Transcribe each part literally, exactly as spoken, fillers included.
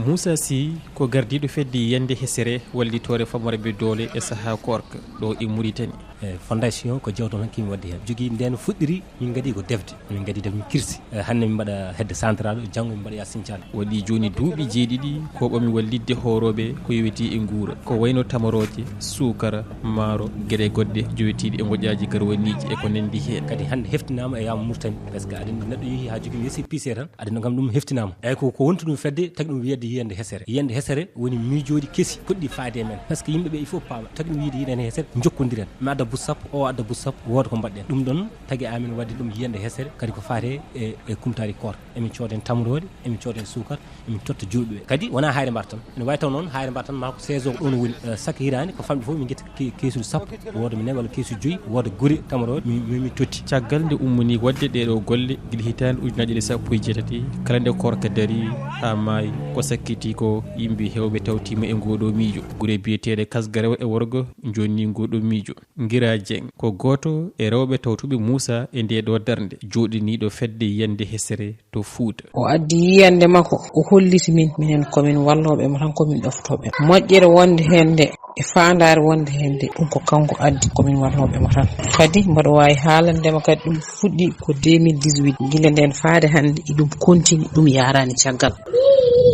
Moussa Sy ko gardiiɗo fedde yiyannde hesere wallitoore famarɓe doole e sahaa koorka ɗo e Mauritanie. E fondation ko jawdi tan kimi waɗde heen. Jogii ndeen fuɗɗiri, min ngadii ko defde. Min ngadii defde, min kirsi. E hannde min mbaɗa hedde central, janngo min mbaɗa yaa Sinthiane. Waɗi jooni duuɓi jeeɗiɗi ko ɓami wallitde hoorooɓe ko yowitii e nguura. Ko wayno tamarooje, suukara, maaro, geɗe goɗɗe jowitiiɗe e ngoƴaaji garwaniiji e ko nanndi heen. Kadi hannde heftinaama e yaama Mauritanie, parce que aɗa anndi neɗɗo yehi haa jogii récépissé tan, aɗa anndi kam ɗum heftinaama. Eeyi, ko, ko wonti ɗum fedde, tagi ɗum wiyde yiyannde hesere. Yiyannde hesere woni miijooji kesi poɗɗi faayde e men. Parce que yimɓe ɓe, il faut paama, tagi ɗum wiyde yiyannde hesere, njokkondiren. Mi adda buus sappo, o adda buus sappo, wooda ko mbaɗɗen. Ɗum ɗon tagi amen waɗde ɗum yiyannde hesere, kadi ko faati e, e kumtaari koorka. Emin cooda heen tamarooje, emin cooda heen suukara, emin totta juulɓe ɓe. Kadi wonaa Haayre Mbar tan. Ene waawi taw noon Haayre Mbar tan maa ko saison o ɗoon woni. Eh, saka hitaande ko famɗi fof min njetti ke-, keesuuji sappo, wooda mi nayi walla keesuuji joyi, wooda gure tamarooje, mi, mi, mi totti. Caggal nde ummanii waɗde ɗee ɗoo golle gila hitaande ujunaaji ɗiɗi e sappo e jeetati, kala nde koorka darii haa maayi, ko sakkitii ko yimɓe heewɓe tawtiima e ngoo ɗoo miijo. Gure biyeteeɗe Kasga rewo e worgo njonni ngoo ɗoo miijo. Ngira Dieng ko gooto e rewɓe tawtuɓe Moussa e ndee ɗoo darnde, jooɗiniiɗo fedde yiyannde hesere to Fuuta. O addi yiyannde makko, o holliti min, minen ko min wallooɓe mo tan, ko min ɗoftooɓe mo. Moƴƴere wonde heen nde, e faandaare wonde heen nde, ɗum ko kanko addi, ko min wallooɓe mo tan. Kadi mboɗo waawi haalande ma kadi ɗum fuɗɗi ko deux mille dix-huit, gila ndeen faade hannde, e ɗum kontini, ɗum yaaraani caggal.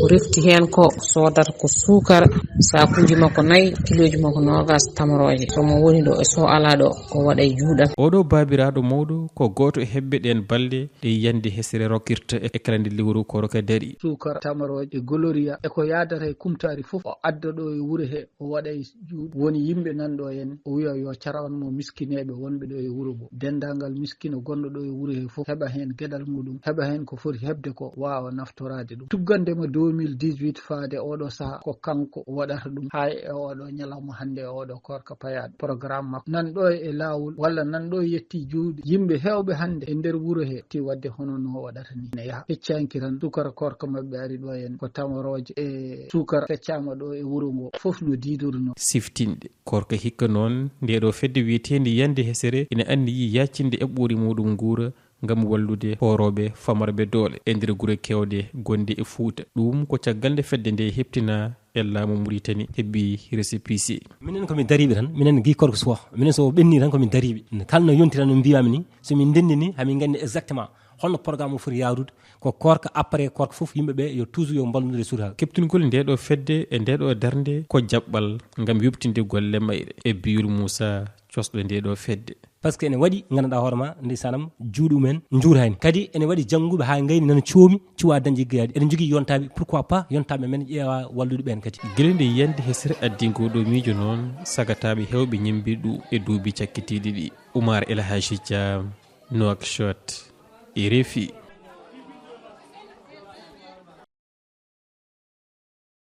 O refti heen ko soodata ko suukara, saakuuji makko nayi, kilooji makko noogaas tamarooje. So mo woni ɗo, e so alaa ɗo, o waɗay juuɗal. Oɗo baabiraaɗo mawɗo ko gooto e heɓɓe ɗeen balɗe ɗe yiyannde hesere rokkirta e kala nde lewru koorka darii. Suukara, tamarooje, e goloria, e ko yaadata e kumtaari fof, o adda ɗo e wuro he, o waɗay juuɗe. Woni yimɓe nan ɗo en, o wiya yo caran mo miskineeɓe wonɓe ɗo e wuro ngo. Denndaangal miskino gonɗo ɗo e wuro he fof heɓa heen geɗal muɗum, heɓa heen ko foti heɓde ko, waawa naftoraade ɗum. Tuggande mo deux mille dix-huit faade oɗo saha, ko kanko waɗata ɗum haa e oɗo ñalawma hannde e oɗo koorka payaaɗo. Programme makko nan ɗo e laawol, walla nan ɗo yetti juuɗe yimɓe heewɓe hannde e nder wuro he, ti waɗde hono no waɗata ni. Ne yaha feccanki tan, suukara koorka maɓɓe ari ɗo en, ko tamarooje e suukara feccaama ɗo e wuro ngo, fof no diidorno. Siftinde, koorka hikka noon, ndee ɗoo fedde wiyeteende yiyannde hesere ina anniyi yaaccinde eɓɓoori muɗum nguura ngam wallude hoorooɓe famarɓe doole e nder gure keewɗe gonɗe e Fuuta. Ɗum ko caggal nde fedde nde heɓtina e laamu Mauritanie, heɓi récépissé. Minen ko min dariiɓe tan, minen Guy Korka Soh, minen so o ɓenni tan ko min dariiɓe. Kala no yonti tan no mbiyaami ni, so min ndenndi ni, hamin nganndi exactement holno programme o foti yaarude, ko koorka, après koorka fof yimɓe ɓe yo toujours yo mballondir e suudu. Keɓtingol ndee ɗoo fedde e ndee ɗoo darnde ko jaɓɓal ngam yuɓtinde golle mayre. E biyol Moussa cosɗo ndee ɗoo fedde. Parce que ene waɗi, nganndanɗaa hoore ma, ndeysanam, juuɗe mumen njuurani. Kadi ene waɗi jannguɓe haa ngayni nana coomi, cuwa dañde jiggayaade. Eɗen njogii yontaaɓe, pourquoi pas yontaaɓe men ƴeewa wallude ɓeen kadi. Gila nde yiyannde hesere addi ngoo ɗoo miijo noon, sagataaɓe heewɓe ñemmbi ɗum e duuɓi cakkitiiɗi ɗi. Oumar El Hadji Thiam, Nouakchott, R F I.